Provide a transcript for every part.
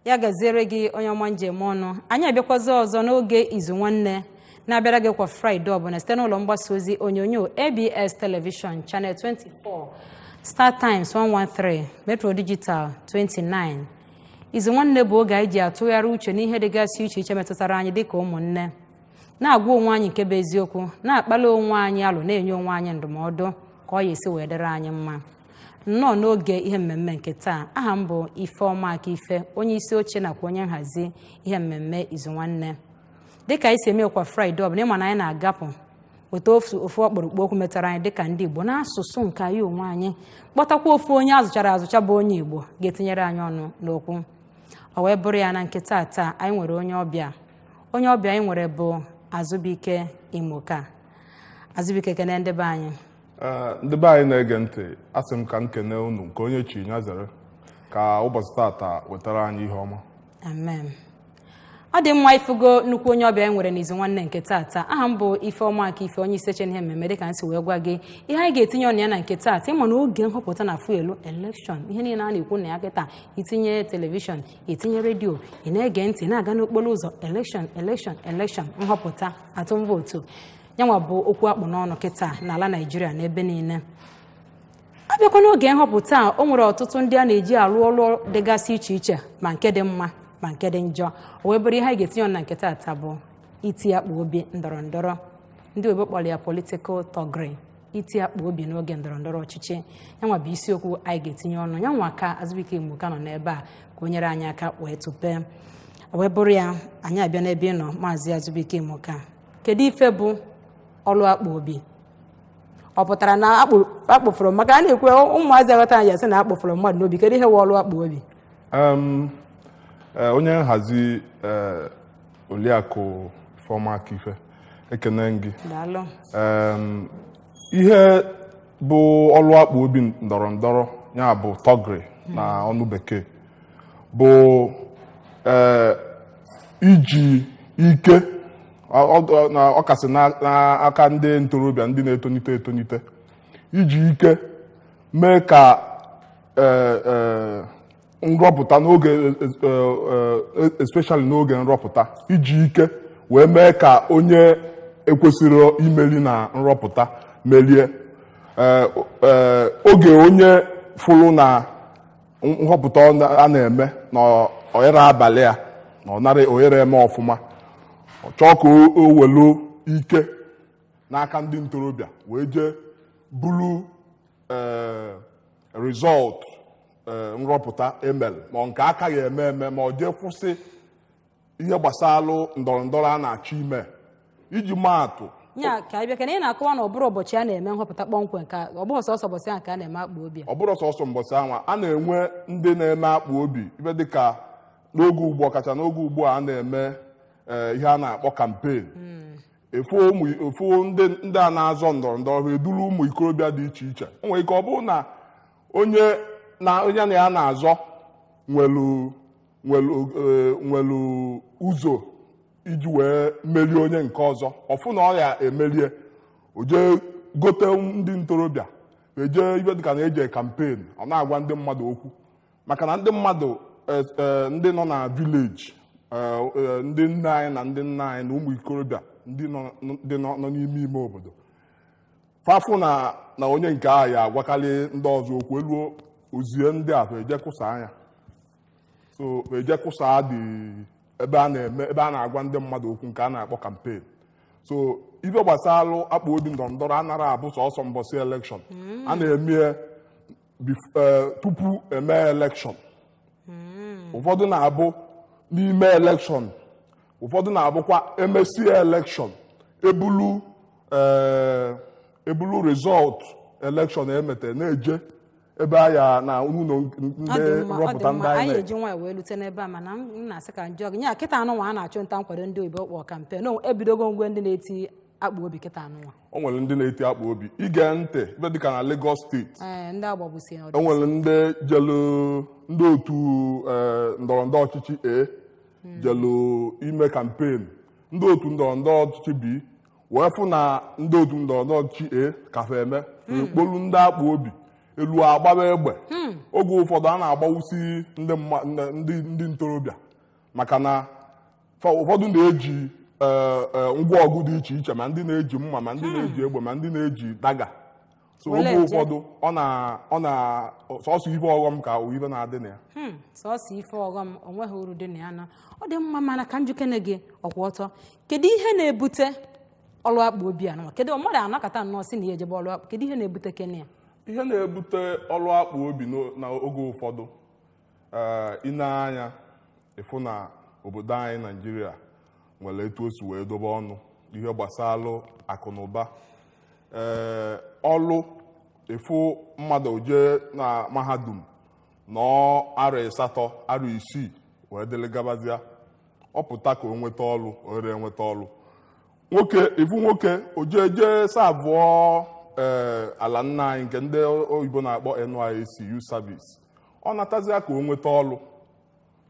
Ya gaziere gị, onye ọma njem ọnụ. Anyị abịakwazi ọzọ n'oge Izu Nwanne na-abịara gị kwa Fraịde ọbụla site n'ụlọ mgbasa ozi onyonyo ABS Television Channel 24, Star Times 113, Metro Digital 29. Izu Nwanne bụ oge anyị ji atụgharị uche n'ihe dịgasị iche iche metụtara anyị dịka ụmụnne, na-agwa onwe anyị nke bụ eziokwu, na-akpali onwe anyị alụ, na-enye onwe anyị ndụmọdụ ka ọ ya esi wee dịrị anyị mma. Nnọọ n'oge ihe mmemme nke taa. Aha m bụ Ifeọma Aka Ife, onye isi oche nakwa onye nhazi ihe mmemme Izu Nwanne. Dịka anyị si eme kwa Fraịde ọbụla, ịma na anyị na-agapụ weta ofu ofu ọkpụrụkpụ okwu metara anyị dịka ndị Igbo n'asụsụ nke anyị onwe anyị, kpọtakwa ofu onye azụchara azụcha bụ onye Igbo ga-etinyere anyị ọnụ n'okwu. Ọ wee bụrụ ya na nke taa taa, anyị nwere onye ọbịa. Onye ọbịa anyị nwere bụ Azụbike Imoka. Azụbike, kene ndị be anyị. Ee, ndị be anyị na-ege ntị, asị m ka m kene unu nke onye chi ya zere, ka ụbọchị tata wetara anyị ihe ọma. Amen. Ọ dị mma. Ifugo nnukwu onye ọbịa anyị nwere n'Izu Nwanne nke taata. Aha m bụ Ifeọma Aka Ife, onye isi oche n'ihe mmemme. Dịka m si wee gwa gị, ihe anyị ga-etinye ọnụ ya na nke taata, ịma na oge nhọpụta na fuelu election, ihe niile a na-ekwu na ya kịta, itinye television, itinye redio, ị na-ege ntị, na-aga n'okporo ụzọ, election, election, election, nhọpụta, atụm vootu, yanwa bụ okwu akpụ n'ọnụ kịta n'ala Naijiria n'ebe niile. Abịakwa n'oge nhọpụta a, o nwere ọtụtụ ndị a na-eji arụ ọrụ dịgasị iche iche, ma nke dị mma ma nke dị njọ. O wee bụrụ ihe anyị ga-etinye ọnụ na nke taata bụ iti akpa obi ndọrọ ndọrọ. Ndị oyibo kpọrọ ya political thuggery, iti akpa obi n'oge ndọrọ ndọrọ ọchịchị. Yanwa bụ isiokwu anyị ga-etinye ọnụ. Yanwa ka Azụbike Imoka nọ n'ebe a ka o nyere anyị aka wee tụpee. O wee bụrụ ya, anyị abịa n'ebe ị nọ, Maazị Azụbike Imoka. Kedu ife bụ ọlụ akpa obi? Ọ pụtara na akpụfụrụ, maka a na-ekwu ụmụazị aghọta anyị asị na akpụfụrụ mmadụ n'obi. Kedu ihe wụ ọlụ akpa obi? Onye nhazi, Oliakụ Ifeọma Akife, ekene gị. Daalụ. Ihe bụ ọlụ akpa obi ndọrọ ndọrọ, ya bụ thuggery na ọnụ bekee, bụ iji ike na ọkasị n'aka ndị ntorobịa, ndị na-etonite etonite, iji ike mee ka nrọpụta n'oge, especially n'oge nrọpụta, iji ike wee mee ka onye ekwesịrị imeri na nrọpụta merie. Oge onye fụrụ na nhọpụta a na-eme na oyere abalị a na ọ nara oyere eme ọfụma, ọ chọọ ka o welu ike n'aka ndị ntorobịa wee jee buru result nrọpụta emel, ma nke aka ya eme eme, ma ọ jee kwụsị ihe gbasalụ ndọrọ ndọrọ a na-achọ ime. Iji maa atụ, Ya ka anyị bịa kene, ị na-akọwa na ọ bụrụ ụbọchị a na-eme nhọpụta kpọmkwem, ka ọ bụghị sọsọ ụbọchị ahụ ka a na-eme akpa obi a? Ọ bụrụ sọsọ mbọsị anwa a na-enwe ndị na-eme akpa obi, ife dịka n'oge ugbu a, kacha n'oge ugbu a, a na-eme ihe a na-akpọ campaign, efu ụmụ efu ndị a na-azọ ndọrọ ndọrọ ha eduru ụmụ ikorobịa dị iche iche. O nwere ike ọ bụrụ na onye na onye na ya na-azọ nwelu ụzọ iji wee merie onye nke ọzọ, ọfụ na ọ ya emerie, o jee gote ndị ntorobịa eje ibe dịka na eje campaign, ọ na-agwa ndị mmadụ okwu, maka na ndị mmadụ, ndị nọ na village, ndị nne anyị na ndị nna anyị na ụmụ ikorobịa ndị nọ ndị nọ n'ime ime obodo, fafụ na onye nke ahụ ya agwakarị ndị ọzọ okwu eluo ozie ndị a eje kwụsa anya, so eje kwụsa dị ebe a na-eme, ebe a na-agwa ndị mmadụ okwu, nke a na-akpọ campaign. So ife gbasalụ akpa obi ndọrọ ndọrọ anara abụ sọsọ mbọsị election a na-eme. Tupu eme election, ụfọdụ na-abụ n'ime election, ụfọdụ na-abụkwa emesie election, ebulu result election emete na-eje ebe a ya na ụlọ Ọ ndị dị mma, ọ dị nrọpụta mma. ndị Anyị INEC. eji nwayọ wee lute n'ebe a, mana m na-asị ka njọ gị nya kịta anụnwa a na-achụ nta nkwado ndị oyibo kpọ campaign, ebidogo ngwe ndị na-eti akpa obi kịta anụnwa. O nwere ndị na-eti akpa obi. Ige ntị, ebe dịka na Lagos Steeti, Ee, ndị agbagbusi. E nwere ndị jelu, ndị otu ndọrọ ndọrọ ọchịchị A jelu ime campaign, ndị otu ndọrọ ndọrọ ọchịchị B wee fụ na ndị otu ndọrọ ndọrọ ọchịchị A kafa eme, ekpolu ndị akpa obi. Elu agbaba egbe. Oge ụfọdụ a na-agbawusi ndị ndị ntorobịa, maka na ụfọdụ na-eji ngwa ọgụ dị iche iche, ma ndị na-eji mma, ma ndị na-eji egbe, ma ndị na-eji daga. So oge ụfọdụ ọ na sọsọ ife ọghọm ka ife na-adị na ya. Sọsọ ife ọghọm, o nweghị uru dị na ya. Na ọ dị mma, mana ka njikere gị ọkwa ọtọ, kedu ihe na-ebute ọlụ akpa obi anụnwa? Kedu mmadụ anakọta nnọọ si na ya ejebe ọlụ akpa? Kedu ihe na-ebute kene ya? Ihe na-ebute ọlụ akpa obi n'oge ụfọdụ, ị na-anya ịfụ na obodo anyị Naijiria nwere etu o si wee dobe ọnụ ihe gbasalụ akụ na ụba. Ọlụ ịfụ mmadụ jee na mahadum nọọ arọ 8, arọ 6 wee dịrị gabazịa, ọ pụta ka o nweta ọlụ, o were enweta ọlụ. Nwoke ịfụ nwoke o jee jee savụọ ala nna anyị nke ndị oyibo na-akpọ NYSC Youth Service, ọ natazịa ka o nweta ọlụ.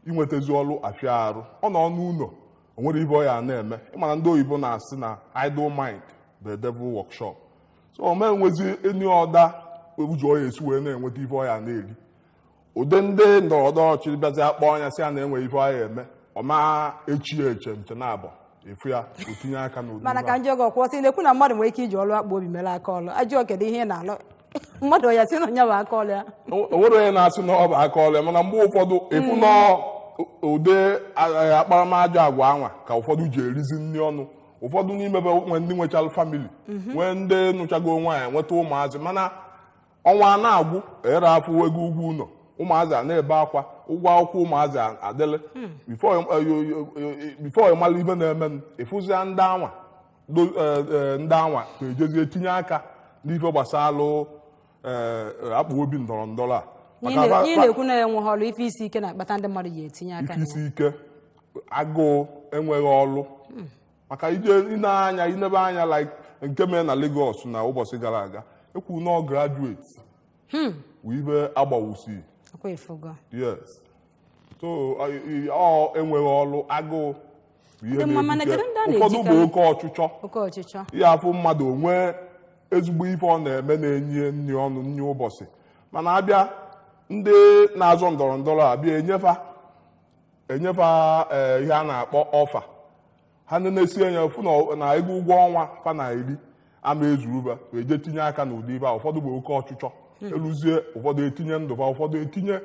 Inwetazi ọlụ afịa arụ, ọ nọ n'ụlọ, o nwere ibe ọ ya na-eme. Ịmana ndị oyibo na-asị na idle mind the devil workshop. So o enwezi eni ọda ụzọ ọ ya esi wee na-enweta ife ọ ya na-eri. Ụdị ndị ndọrọ ndọrọ ọchịchị bịazi akpọ anya sị ya na-enwe ife ọ ya eme, ọ ma echi ya eche nche na abọ efu ya o tinye aka n'ụdị. Mana ka njọ gị ọkwụsị na-ekwu na mmadụ nwere ike iji ọlụ akpa obi mere aka ọlụ. Ajụọ kedu ihe ị na-alụ, mmadụ ya sị na onye bụ aka ọlụ ya. O nwere onye na-asị na ọ bụ aka ọlụ ya, mana mgbe ụfọdụ ịfụ na ụdị akparamajọ agwa anwa ka ụfọdụ ji erizi nri ọnụ. Ụfọdụ n'ime be nwee ndị nwechalụ family, nwee ndị nụchago nwaanyị, nweta ụmụazị, mana ọnwa na-agwụ ere afụ ego ụgwọ ụlọ, ụmụazị a na-ebe akwa, ụgwọ akwụkwọ ụmụazị adịlị. Before ịmala ife na-eme, ịfụzia ndị anwa ndị anwa ka ejezie tinye aka n'ife gbasalụ akpa obi ndọrọ ndọrọ a. Ị na-ekwu na enweghị ọlụ, ife isi ike na-akpata ndị mmadụ ji etinye aka. Ife isi ike, agụụ, enweghị ọlụ. Maka ije ịna-anya inebe anya like nke mere na Lagos na ụbọchị gara aga, ekwu nọ graduate wụ ibe agbawusi. Yes, so ọ enweghị ọlụ, agụụ ihe na-ebute. Ụfọdụ bụ oke ọchịchọ. Ihe afụ mmadụ onwe ezigbo ife ọ na-eme na-enye nri ọnụ nri ụbọchị, mana abịa ndị na-azọ ndọrọ ndọrọ abịa enyefa ihe a na-akpọ ọfa, ha na-esi enye fụ na ego ụgwọ ọnwa fa na eri ama ezuruba, wee jee tinye aka n'ụdị ibe a. Ụfọdụ bụ oke ọchịchọ, eluzie ụfọdụ etinye ndụfa, ụfọdụ etinye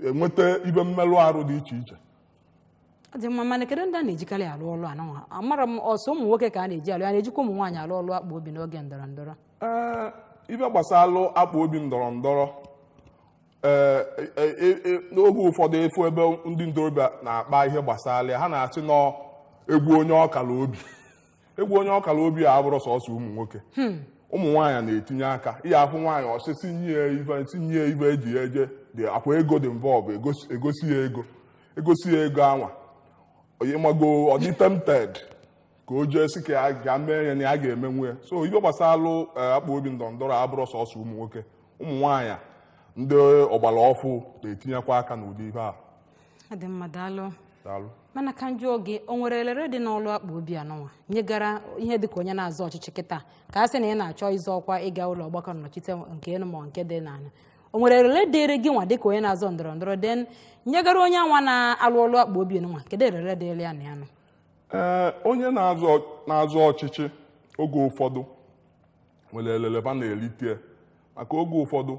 enweta ibe mmerụ arụ dị iche iche. Ọ dị mma, mana kedu ndị a na-ejikarị alụ ọlụ anụnwa? Amara m ọsọ ụmụ nwoke ka a na-eji alụ ya, na-ejikwa ụmụ nwaanyị alụ ọlụ akpa obi n'oge ndọrọ ndọrọ? Ee, ibe gbasalụ akpa obi ndọrọ ndọrọ, ee, n'oge ụfọdụ efu ebe ndị ntorobịa na-akpa ihe gbasara ya, ha na-asị nọ egwu onye ọkala obi. Egwu onye ọkala obi a abụrụ sọsọ ụmụ nwoke, ụmụ nwaanyị na-etinye aka. Ihe afụ nwaanyị ọsịsị nye ife eji eje dị akwa ego dị involve, egosi ya ego, egosi ya ego anwa, ịmago ọ dị tempted ka o jee sị ka ya ga mee ya na ya ga-emenwu ya. So ife gbasalụ akpa obi ndọrọ ndọrọ abụrụ sọsọ ụmụ nwoke, ụmụ nwaanyị ndị ọgbara ọfụ na-etinyekwa aka n'ụdị ihe a. Ọ dị mma, daalụ. Daalụ. Mana ka njụ gị, o nwere elere dị n'ọlụ akpa obi anụnwa nyegara ihe dịka onye na-azọ ọchịchị kịta, ka a sị na ị na-achọ ịzọ ọkwa ịga ụlọ ọgbakọ nnọchite nke elu ma nke dị n'ala, o nwere elele dịrị gị nwa dịka onye na-azọ ndọrọ ndọrọ den nyegara onye anwa na-alụ ọlụ akpa obi nwa, kedu elele dịrị ya na ya nọ? Ee, onye na-azọ ọchịchị oge ụfọdụ nwere elele ba na-erite, maka oge ụfọdụ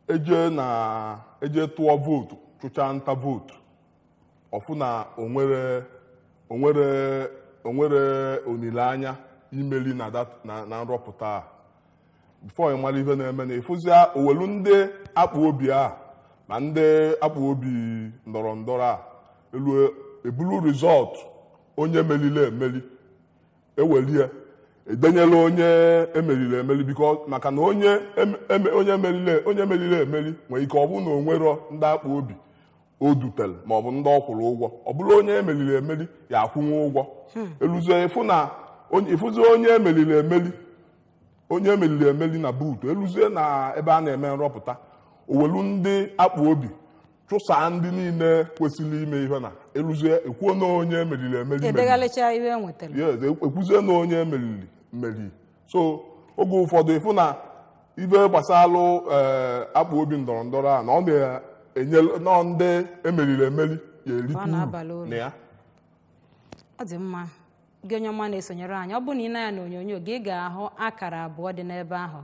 eje na eje tụọ vootu, chụchaa nta vootu, ọfụ na onwere onwere onwere olileanya imeli na na nrọpụta a. Before ị mara ife na-eme na ịfụzia owelu ndị akpa obi a ma ndị akpa obi ndọrọ ndọrọ a elu ebulu result onye meriri emeri ewelie edenyela onye emeriri emeri, biko maka na onye onye meriri emeri nwere ike ọ bụrụ na o nwero ndị akpa obi o dutere maọbụ ndị ọ kwụrụ ụgwọ, ọ bụrụ onye emeriri emeri ya akwụnwe ụgwọ. Eluzie ịfụ na ịfụzie onye emeriri emeri, onye emeriri emeri na buutu, eluzie na ebe a na-eme nrọpụta, owelu ndị akpa obi chụsaa ndị niile kwesịrị ime ihe na eluzie ekwuo na onye emeriri emeri. Edegharịcha ihe e nwetara. Yes, ekwuzie na onye emeriri mmeri. So oge ụfọdụ ịfụ na ife gbasalụ akpa obi ndọrọ ndọrọ a na ọ na-enye nọ ndị emeriri emeri ya erite Ọ na-abalị uru uru. na ya. Ọ dị mma. Gị onye ọma na-esonyere anyị, ọ bụrụ na ị na-anya n'onyonyo gị, ị ga-ahụ akara abụọ dị n'ebe ahụ.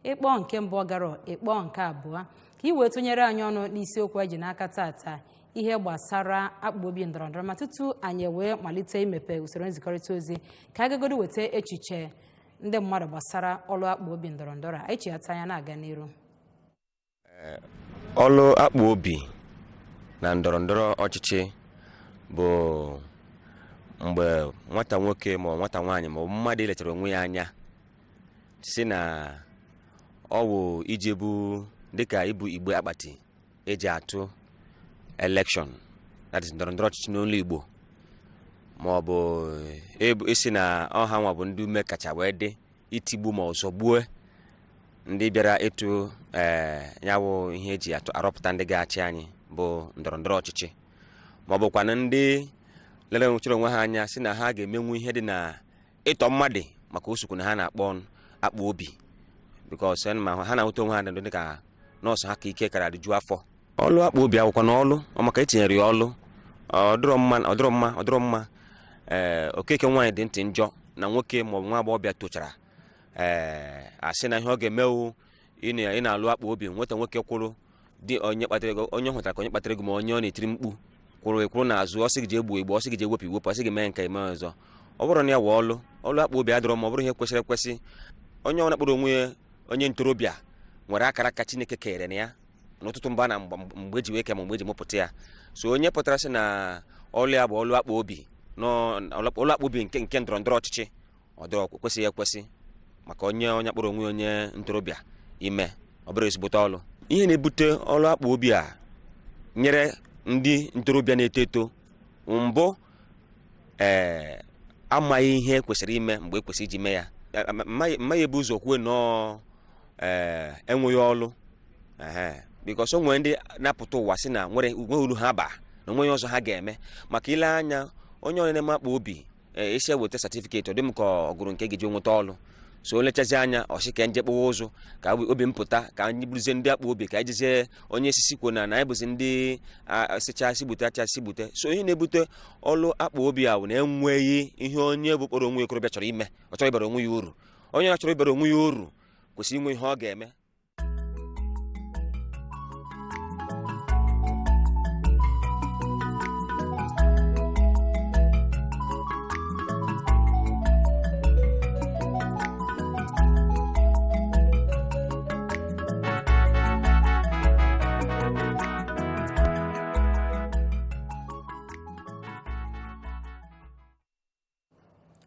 Ịkpọọ nke mbụ, ọ gara. Ịkpọọ nke abụọ ka ị wee tụnyere anyị ọnụ n'isiokwu anyị ji n'aka tata, ihe gbasara akpa obi ndọrọndọrọ. Ma tutu anyị wee malite imepe usoro nzikọrịta ozi, ka anyị gagodo weta echiche ndị mmadụ gbasara ọlụ akpa obi ndọrọndọrọ a. Anyị chighata anya na-aga n'iru. Ọlụ akpa obi na ndọrọ ndọrọ ọchịchị bụ mgbe nwata nwoke ma ọ nwata nwaanyị ma ọ bụ mmadụ letara onwe ya anya si na ọ wụ ije bụ dịka ibu igbe akpati eji atụ election, that is ndọrọ ndọrọ ọchịchị n'olu Igbo, ma ọ bụ isi na ọha nwa bụ ndị ume kacha wee dị itigbu ma ọ zọgbuo ndị bịara ịtụ ya wụ ihe eji atụ arọpụta ndị ga-achị anyị bụ ndọrọ ndọrọ ọchịchị, ma ọ bụkwanụ ndị lere nwụchiri onwe ha anya si na ha ga-emenwu ihe dị na ịtọ mmadụ maka osukwu na ha na-akpọ akpa obi, because ma ha na-ahụta onwe ha dị ka nọọsụ ha ka ike kara adịju afọ. Ọlụ akpa obi akwụkwọ na ọlụ ọ maka etinyere ya ọlụ, ọ dịrọ mma, ọ dịrọ mma, ọ dịrọ mma. Okeke nwaanyị dị ntị njọ na nwoke maọbụ nwa agbọghọbịa tochara asị na ihe ọ ga-emewu ị na-alụ akpa obi. Nweta nwoke kwụrụ dị onye kpatara ego, onye hụtara ka onye kpatara ego, ma onye ọ na-etiri mkpu kwụrụ ekwuru n'azụ, ọ sị gị jee gbuo egbu, ọ sị gị jee wepụ iwepụ, ọ sị gị mee nke eme ọzọ. Ọ bụrụ na ya wee ọlụ ọlụ akpa obi adịrọ ma ọ bụrụ ihe kwesịrị ekwesị. Onye ọbụla kpọrọ onwe ya onye ntorobịa nwere akara aka Chineke kere na ya n'ụtụtụ mba na mgbe eji wee ke ma mgbe eji mụpụta ya. So onye pụtara sị na ọlụ ya bụ ọlụ akpa obi, ọlụ akpa obi nke ndọrọ ndọrọ ọchịchị, ọ dịrọ kwesịghị ekwesị maka onye onye kpọrọ onwe onye ntorobịa ime. Ọ bụrụ ezigbote ọlụ ihe na-ebute ọlụ akpa obi a nyere ndị ntorobịa na-eto eto mbụ amaghị ihe kwesịrị ime mgbe e kwesịrị iji mee ya. Mmaghị ebu ụzọ kwuo nọọ enweghị ọlụ, ehe, because o nwere ndị na-apụta ụwa sị na nwere uru ha baa na onweghị ọzọ ha ga-eme. Maka ile anya onye ọrụ na-eme akpa obi esi eweta certificate, ọ dị m ka ọ gụrụ nke ga-eji nweta ọlụ. So o lechazi anya ọsị ka nje kpụwa ụzụ ka obi m pụta, ka anyị bụrụzie ndị akpa obi, ka anyị jezie onye esisi kwuo na anyị bụzi ndị sịcha si gbute acha si gbute. So ihe na-ebute ọlụ akpa obi a bụ na enweghị ihe onye bụ kpọrọ onwe okorobịa chọrọ ime. Ọ chọrọ ịbara onwe ya uru. Onye na-achọrọ ịbara onwe ya uru kwesịrị inwe ihe ọ ga-eme.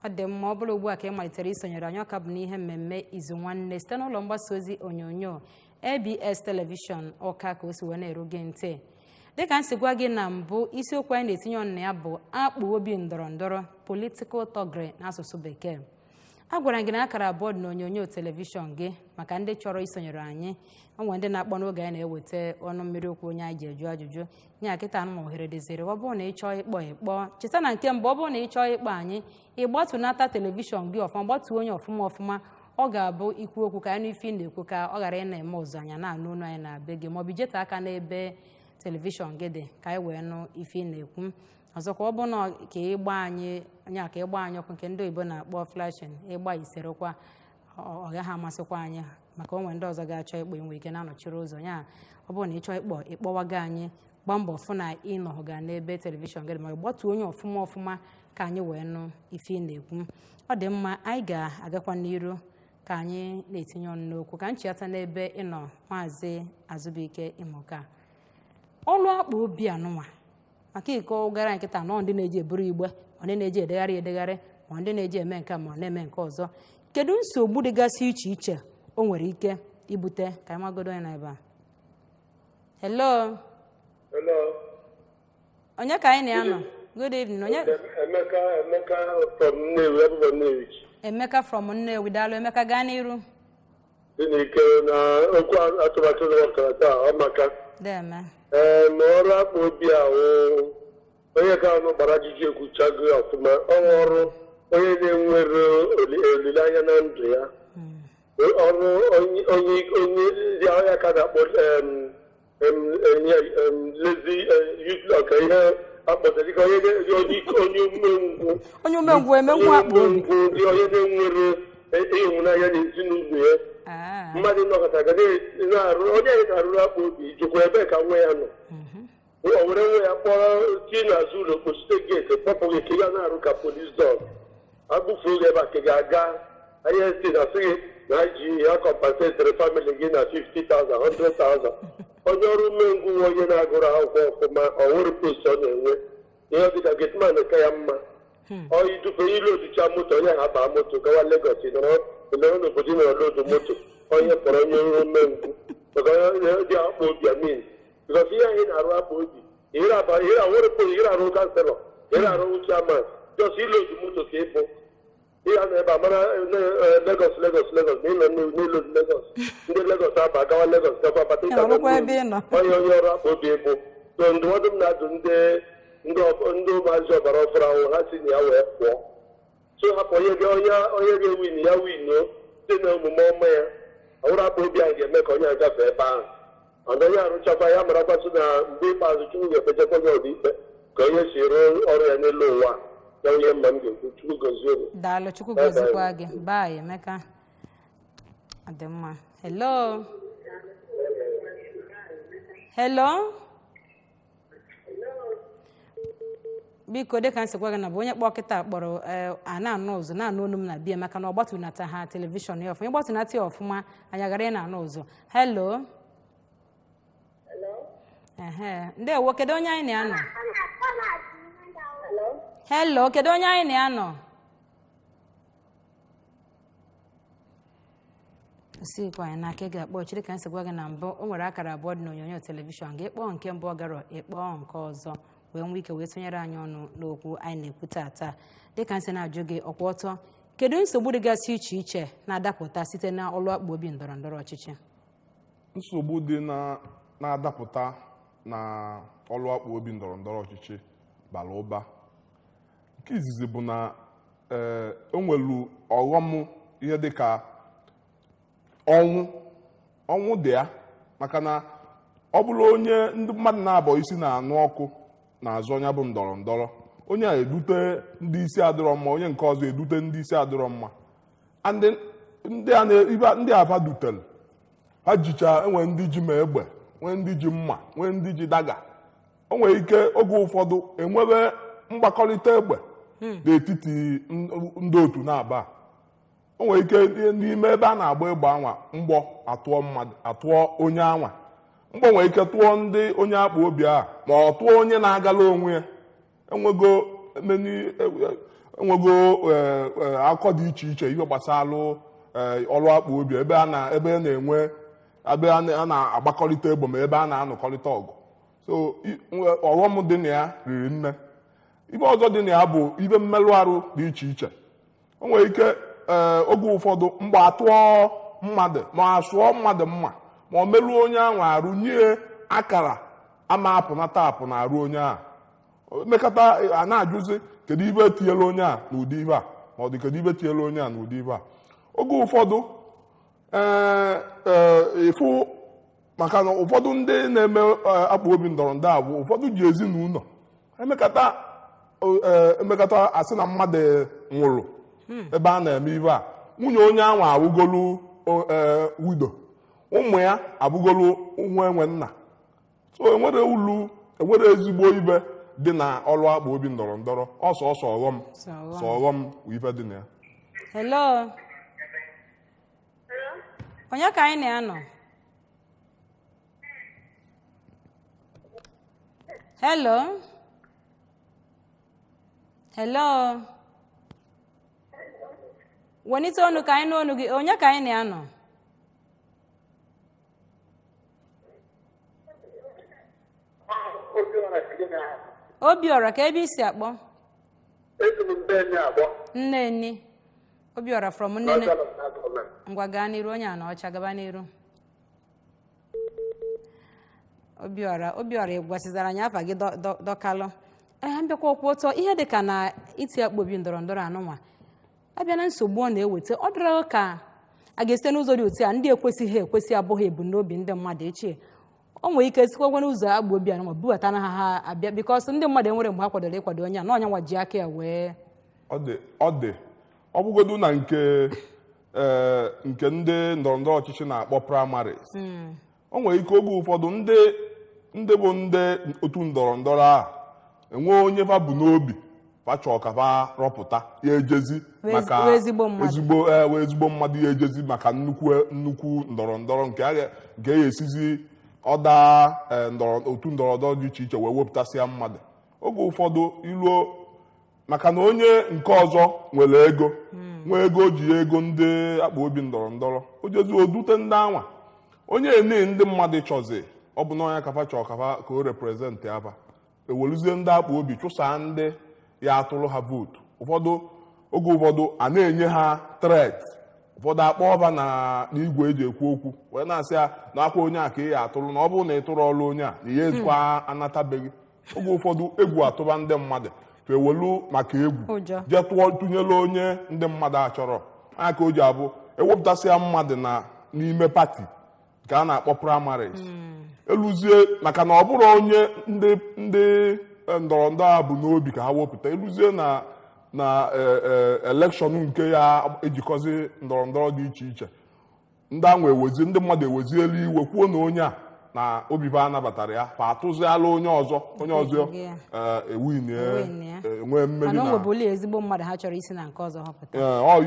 Ọ dị mma. Ọ bụrụ ugbu a ka ị malitere isonyere anyị, ọka bụ n'ihe mmemme Izu Nwanne site n'ụlọ mgbasa ozi onyonyo ABS Television Ọka ka o si wee na-eru gị ntị. Dịka m si gwa gị na mbụ, isiokwu anyị na-etinye ọnụ na ya bụ akpa obi ndọrọ ndọrọ, political thuggery n'asụsụ Bekee. A gwara gị na akara abụọ dị n'onyonyo telivishọn gị maka ndị chọrọ isonyere anyị. O nwere ndị na-akpọ n'oge anyị na-eweta ọnụ mmiri okwu onye anyị ji eju ajụjụ nye kịta anụ, ma ohere dịziri. Ọ bụrụ na ị chọọ ịkpọ, ịkpọ. Cheta na nke mbụ, ọ bụrụ na ị chọọ ịkpọ anyị, ị gbatunata telivishọn gị ọfụma, gbatuo onye ọfụma ọfụma. Ọ ga-abụ ikwu okwu ka anyị ife ị na-ekwu, ka ọ ghara ị na-eme ụzọ anya na-anụ olu anyị na-abịa gị, maọbụ ijete aka n'ebe telivishọn gị dị ka anyị wee nụ ife ị na-ekwu. Ọzọkwa, ọ bụ na ka ịgba anyị anya, ka ịgba anyị ọkụ nke ndị oyibo na-akpọ flashing, ịgba iserekwa, ọ gaghị amasịkwa anyị, maka onwe ndị ọzọ ga-achọ ịkpọ inwe ike na-anọchiri ụzọ ya. Ọ bụrụ na ị chọọ ịkpọ, ịkpọwaga anyị, gbaa mbọ fụ na ị nọga n'ebe telivishọn gị dị, ma gbatuo onye ọfụma ọfụma ka anyị wee nụ ife ị na-ekwu. Ọ dị mma, anyị ga-agakwa n'iru ka anyị na-etinye ọnụ n'okwu. Ka nchiata n'ebe ị nọ, Maazị Azụbụike Imoka, ọlụ akpa obi anụnwa maka iko gara nkịta nọ, ndị na-eji eburu igbe, ma ndị na-eji edegharị edegharị, ma ndị na-eji eme nke ma ọ na-eme nke ọzọ, kedu nsogbu dịgasị iche iche o nwere ike ibute? Ka anyị magodo onye nọ ebe a. Hello? Hello. Onye ka anyị na ya nọ? Good evening, onye? Emeka, Emeka from Nnewi, Abụba Nnewi. Emeka from Nnewi, daalụ Emeka, gaa n'iru. Dị n'ike na okwu atụmatụ wepụtara taa, ọ maka. Deme. Ee, na ọrụ akpa obi ahụ, onye ka anụ gbara ajụjụ ekwuchago ya ọfụma. Ọ ọrụ onye na-enwere olileanya na ndụ ya. Ọrụ onye onye onye ndị ahụ ka na-akpọ em, em, em, ya, em, lazy useless, ka ihe akpọtara dịka onye onye onye umengwụ. Onye umengwụ eme nwa akpa obi. Umengwụ, ndị onye na-enwere ịhụnanya n'ezinụlọ ya. Mmadụ nọkọta ga na-arụ onye anyị na-arụrụ akpa obi, jụkwa ebee ka nwa ya nọ. O were nwa ya kpọrọ chi n'azụ ụlọ, kpochite gate, kpọpụ gị ka ị ga na-arụ ka police dog. Agbụfuo gị ebe a ka ị ga-aga ahịa sti na sị gị na ji ya compensate family gị na 50,000, 100,000. Onye ọrụ umengwụ nwe onye na-agụrụ akwụkwọ ọfụma, ọ nwere post ọ na-enwe, ihe dịka gateman ka ya mma. Ọ idufe ilu oducha moto, onye ha baa moto gawa Lagos, nọrọ nọrọ n'obodo, nọrọ lodu moto. Onye kpọrọ onye ọrụ umengwụ maka onye dị akpa obi amin, because ihe anyị na-arụ akpa obi ihe aba ihe nwere post, ihe arụ councillor, ihe arụ chairman, just ilodu moto ka ịbụ ihe a na-ebe a mara Lagos, Lagos, Lagos na ịnọ n'ilodu Lagos, ndị Lagos aba gawa Lagos, gakwa bata. Ị nọrọkwa ebe ị nọ. Onye onye ọrụ akpa obi bụ so ndụmọdụ m na-adụ ndị ndị ndị ụmụazị ọgbara ọfụrụ ahụ, ha si na ya wee pụọ. So hapụ onye ga onye onye ga-ewin ya winuo site na omume ọma ya. Ọhụrụ akpa obi ahụ ga-eme ka onye agafe ebe ahụ ọdụ onye arụchakwa ya, marakwasị na mgbe ikpeazụ Chukwu ga-ekpechakwa onye ọdụ ikpe ka onye si rụọ ọrụ ya n'elu ụwa ya. Onye mma m ga-ekwu, Chukwu gozie unu. Daalụ, Chukwu Bye bye. gozikwa gị. Bye, Emeka. Ọ dị mma. Hello, hello. Biko, dịka m si gwa gị na bụ onye kpọọ kịta kpọrọ a na-anụ ụzụ na-anụ olu m na bia, maka na ọ gbatunata ha television ya ọfụma. Ịgbatunata ya ọfụma, anyị agara ị na-anụ ụzụ. Hello. Ehe, ndewo. Kedu onye anyị na-anọ? Hello, kedu onye anyị na-anọ? Osikwa anyị n'aka, ị ga-akpọ chiri. Ka m si gwa gị na mbụ, o nwere akara abụọ dị n'onyonyo television gị. Ịkpọọ nke mbụ, ọ gara. Ịkpọọ nke ọzọ, wee nwee ike wee tụnyere anyị ọnụ n'okwu anyị na-ekwu tata. Dịka nsị na-ajụ gị, ọkwa ọtọ, kedu nsogbu dịgasị iche iche na-adapụta site na ọlụ akpa obi ndọrọ ndọrọ ọchịchị? Nsogbu dị na na-adapụta na ọlụ akpa obi ndọrọ ndọrọ ọchịchị bara ụba. Nke izizi bụ na o nwelu ọghọm, ihe dịka ọnwụ. Ọnwụ dị ya, maka na ọ bụrụ onye ndị mmadụ na-abọ isi na-anụ ọkụ na-azọ ya bụ ndọrọ ndọrọ, onye a edute ndị isi adịrọ mma, onye nke ọzọ edute ndị isi adịrọ mma. And ndị a ndị afa dutere ha jicha, enwe ndị ji ma egbe, nwee ndị ji mma, nwee ndị ji daga. O nwere ike oge ụfọdụ enwebe mgbakọrịta egbe n'etiti ndị otu na-aba. O nwere ike n'ime ebe a na-agba egbe anwa, mgbọ atụọ mmadụ, atụọ onye anwa mgbọ, nwere ike tụọ ndị onye akpa obi a, ma ọ tụọ onye na-agala onwe ya. Enwego enwego akụkọ dị iche iche ihe gbasalụ ọrụ akpa obi, ebe a na ebe a na-enwe ebe a na-agbakọrịta egbe, ma ebe a na-anụkọrịta ọgụ. So ọghọm dị na ya riri nne. Ife ọzọ dị na ya bụ ife mmerụ arụ dị iche iche. O nwere ike oge ụfọdụ mgbe atụọ mmadụ, ma a sụọ mmadụ mma, ma ọ merụọ onye ahụ arụ, nye akara ama apụnata apụ na arụ onye ahụ. Mekata a na-ajụzi kedu ife tinyere onye a n'ụdị ife a, ma ọ dị kedu ife tinyere onye a n'ụdị ife a. Oge ụfọdụ ee ee ịfụ maka na ụfọdụ ndị na-eme akpa obi ndọrọ ndọrọ abụ ụfọdụ ji ezinụlọ emekata emekata asị na mmadụ nwụrụ ebe a na-eme ife a. Nwunye onye ahụ awụgolu widow, ụmụ ya abụgolu nwa enwe nna. So enwere ulu, enwere ezigbo ibe dị na ọrụ akpa obi ndọrọ ndọrọ. Ọsọ ọsọ ọghọm. Sọ ọghọm. Sọ ọghọm bụ ife dị na ya. Hello, onye ka anyị na-anọ? Hello, hello. Welite ọnụ ka anyị n'ọnụ gị. Onye ka anyị na-anọ? Obiọra, ka ebe isi akpọ? Nneni Obiọra from Nnene. Ngwa, gaa n'iru. Onye a na ọcha, gaba n'iru. Obiọra, Obiọra, ị gwasịzara anyị afa gị dọkalụ. Ee, mbịakwa okwu ụtọ, ihe dị ka na iti akpa obi ndọrọ ndọrọ anụnwa abịa na nsogbu ọ na-eweta, ọ dịrọ ka A ga-esite n'ụzọ dị otu a ndị ekwesịghị ekwesị abụghị ebumnobi ndị mmadụ echi o nwere ike sikwa n'ụzọ agba obi anụ ma bubata na ha abịa, because ndị mmadụ enwere mgbe ha kwadoro ịkwado onye a na ọnya nwa ji aka ya wee Ọ dị ọ bụgodu na nke nke ndị ndọrọndọrọ ọchịchị na-akpọ primaries, o nwere ike oge ụfọdụ ndị bụ ndị otu ndọrọndọrọ a enwe onye fa bụ n'obi fa chọọ ka fa rọpụta ya ejezi maka wee ezigbo mmadụ. Ezigbo, wee ezigbo mmadụ ya ejezi maka nnukwu ndọrọndọrọ nke a nke ya esizi ọda otu ndọrọndọrọ dị iche iche wee wepụtasịa mmadụ. Oge ụfọdụ iluo maka na onye nke ọzọ nwere ego, nwee ego o ji ya ego ndị akpa obi ndọrọndọrọ o jezi odute ndị anwa onye ene ndị mmadụ chọzi ọ bụ na onye kafa chọọ kafa ka o represent afa, eweluzie ndị akpa obi chụsaa ndị ya atụrụ ha vootu. Ụfọdụ oge ụfọdụ a na-enye ha threat, ụfọdụ akpọ ọba na n'igwe eji ekwu okwu wee na-asị ya na akwa onye a ka ị ya atụrụ, na ọ bụrụ na ị tụrụ ọrụ onye a na ihe ezikwa anatabeghị. Oge ụfọdụ egwu atụba ndị mmadụ fewelu maka egwu Ụjọ. jee tụọ tụnyere onye ndị mmadụ achọrọ anya ka o ji abụ ewepụtasịa mmadụ na n'ime party nke a na-akpọ primaries eluzie maka na ọ bụrụ onye ndị ndọrọndọrọ a bụ n'obi ka ha wepụta, eluzie na election nke ya ejikọzi ndọrọndọrọ dị iche iche, ndị ahụ ewezi ndị mmadụ ewezielu iwe kwuo na onye a na obiba anabatara ya, fa atụziala onye ọzọ, onye ọzọ Ewinie. Enwee mmeri. Mana o Na nwebụla ezigbo mmadụ ha chọrọ isi na nke ọzọ họpụta.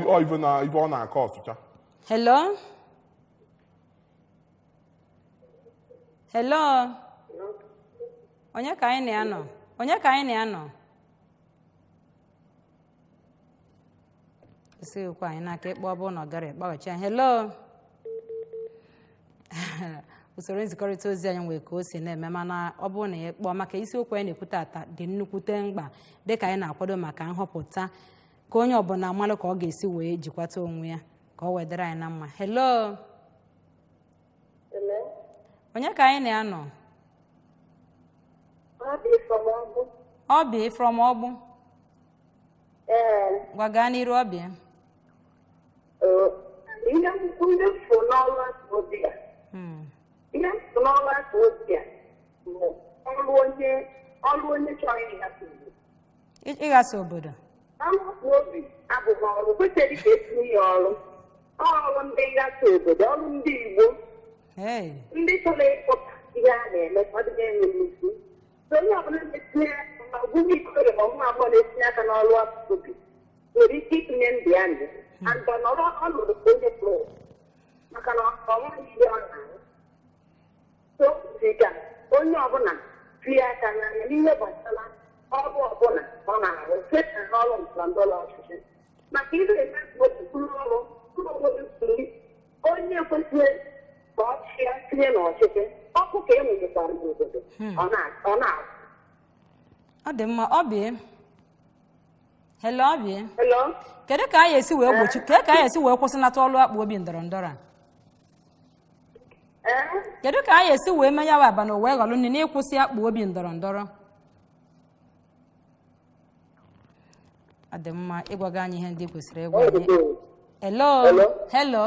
Ọ ife na ife ọ na-akọ ọtụcha. Hello, hello, onye ka anyị na ya nọ? Onye ka anyị na ya nọ? Esighịkwa anyị n'aka ịkpọ, ọ bụrụ na ọ gara ịkpọghachi anyị. Hello, usoro nzikọrịta ozi anyị nwere ka o si na-eme, mana ọ bụrụ na ị kpọọ maka isiokwu anyị na-ekwu tata dị nnukwute mkpa dịka anyị na-akwado maka nhọpụta, ka onye ọbụla malụ ka ọ ga-esi wee jikwata onwe ya ka ọ wedara anyị na mma. Hello, onye ka anyị na ya nọ? Obi from Ọgbụ. Ee. Gwa, gaa n'iru, Obi. Ihe ndị fụ n'ọrụ obi a, ihe fụ n'ọrụ aka obi a bụ ọrụ onye chọrọ ịghasa obodo. Ịghasa obodo. Ọrụ aka obi abụghị ọrụ kwesịrị ka etinye ya ọrụ, ọrụ ndị nghasa obodo, ọrụ ndị Igbo Hey. ndị chọrọ ịkpọta ihe a na-eme ka ọ dị na-enweghị isi. So onye ọbụla na-etinye aka, ma ọ bụghị ikorobịa ma ọ bụ agbọghọ na-etinye aka n'ọrụ aka obi nwere ike itinye ndụ ya ndụ and ọ nọrọ ọnọdụ ka onye pụrụ maka na ọ nweghị ihe ọ na-arụ. So dị ka onye ọbụla tinye aka n'anya n'ihe gbasara ọrụ ọbụla ọ na-arụ site n'ọrụ ndọrọndọrọ ọchịchị, maka ihe eme otu kwuru ọrụ kwuru onwe onye kwesịrị ka ọ chịa tinye n'ọchịchị ọkụ ka e nwunyekwara n'obodo ọ na Ọ dị mma, Obi. Hello, Obi. Hello? Kedu ka anyị esi wee gbochi, kedu ka anyị esi wee kwụsịnata ọlụ akpa obi ndọrọ ndọrọ a? Ee. Kedu ka anyị esi wee menye wa aba na wee ghọrọ nne n'ịkwụsị akpa obi ndọrọ ndọrọ? Ọ dị mma ịgwaga anyị ihe ndị ị kwesịrị ịgwa anyị. Hello? Hello? Hello.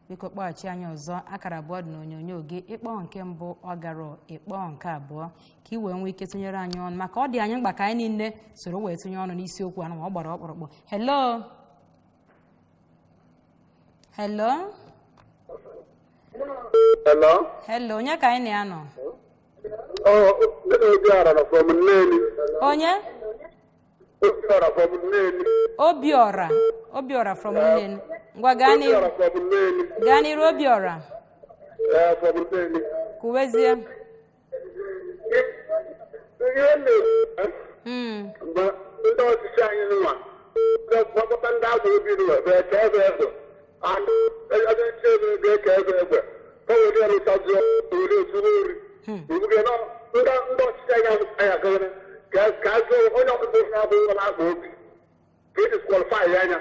Biko kpọghachi anyị ọzọ. Akara abụọ dị n'onyonyo gị, ịkpọ nke mbụ ọ gara, ịkpọ nke abụọ ka ị wee nwee ike tụnyere anyị ọnụ, maka ọ dị anyị mkpa ka anyị niile soro wee tụnye ọnụ n'isiokwu anụ ọ gbara ọkpụrụkpụ. Hello, hello. Hello? Hello, onye ka anyị na ya nọ? Oh, Obiora from Nneni. Onye? Obiora from Nneni. Obiora, Obiora from Nneni. Ngwa, gaa n'iru. Obiora from Nneni. Gaa n'iru, Obiora. From Nneni. Kwuwezie. Ihe na mgbe ndị ọchịchị anyị nwa gbakọta ndị agba obi nwa bụ eke ebe egbe ebe nche ebe ga-eke ebe egbe ka were ya lụchazi were ezuru ori ibuge na ndị ọchịchị anyị anyị agagara ka a zụọ onye ọbụla na-abụ nwa na-agba obi ka e disqualify ya anya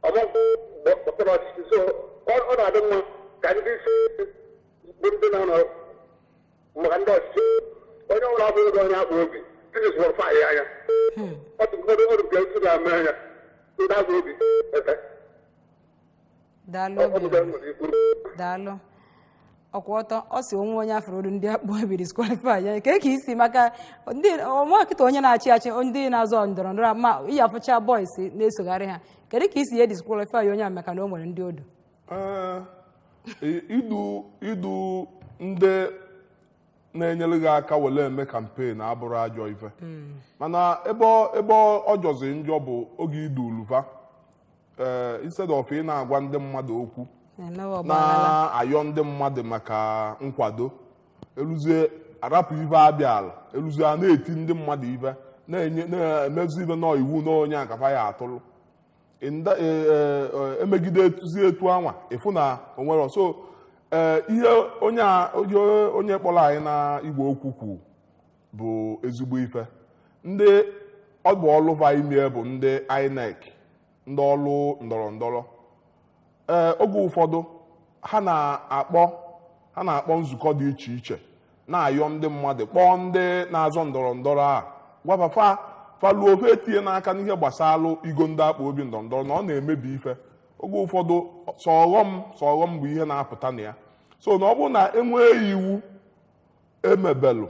ọgbọ gbakọtara ọchịchị. So ọ na-adị mma ka ndị isi bụ ndị na-anọ maka ndị ọchịchị, onye ọbụla abụghị onye akpa obi, disqualify ya anya. Ọ dị ọrụ ka esi na-eme anya. Ndị agụ obi ebe. Daalụ. Ọ bụ Obiora. nwere ikwu. Daalụ. Ọkwa ọtọ ọ si onwe onye afọrọ olu ndị akpụ obi disqualify ya ka ka isi maka ndị ọmakịta onye na-achị achị, ndị na-azọ ndọrọ ndọrọ, ma iyi afụcha boys na-esogharị ha. Kedu ka isi ya disqualify onye a maka na o nwere ndị odu? Ee, idu ndị na-enyere gị aka were eme campaign abụrụ ajọ ife, mana ebe ọ jọzi njọ bụ oge idu ulufa, ee, instead of ị na-agwa ndị mmadụ okwu na-emewe ọgbaghara, na-ayọ ndị mmadụ maka nkwado, eluzie arapụ ife abịa ala, eluzie a na-eti ndị mmadụ ife, na-enye na-emezi ife nọ iwu na onye akafa ya atụrụ. Emegide etuzi etu anwa ịfụ na onwere. So ee, ihe onye onye kpọrọ anyị na igwe okwu kwu bụ ezigbo ife. Ndị ọ bụ ọlụva ime bụ ndị INEC, ndị ọlụ ndọrọ ndọrọ, ee, oge ụfọdụ ha na-akpọ nzukọ dị iche iche, na-ayọ ndị mmadụ, kpọọ ndị na-azọ ndọrọ ndọrọ a, gwaba fa faluo ofe etinye n'aka n'ihe gbasalụ igo ndị akpa obi ndọrọ ndọrọ, na ọ na-emebi ife. Oge ụfọdụ sọ ọghọm bụ ihe na-apụta na ya. So na ọ bụrụ na enwee iwu emebelụ,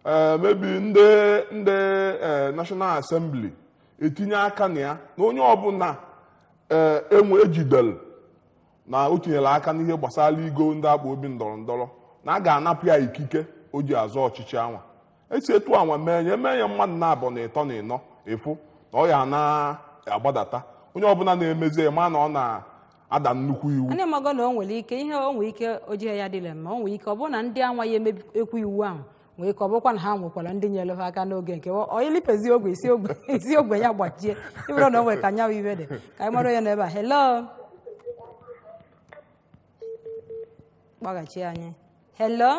ee, mebi ndị ee National Assembly etinye aka na ya, na onye ọbụla ee enwe ejidere na o tinyere aka n'ihe gbasara igo ndị akpa obi ndọrọ ndọrọ, na a ga-anapụ ya ikike o ji azọ ọchịchị anwa. Esi etu anwa mee ya, eme ya mmadụ na abụọ na ịtọ na ịnọ, ịfụ na ọ ya na-agbadata. Onye ọbụla na-emezi ya ma na ọ na-ada nnukwu iwu. Ndị mago na o nwere ike ihe o nwere ike o jighị ya dịle mma. O nwere ike ọ bụrụ na ndị anwa ya emebi ekwu iwu ahụ, nwere ike ọ bụrụkwa na ha nwekwara ndị nyere ha aka n'oge nke ọ ilifezi ogwe isi ogwe isi ogwe ya gbajie, ịbụrụ na o nwere ka nyawa iwe dị. Ka anyị mara onye nọ ebe a. Hello, kpọghachi anyị. Hello.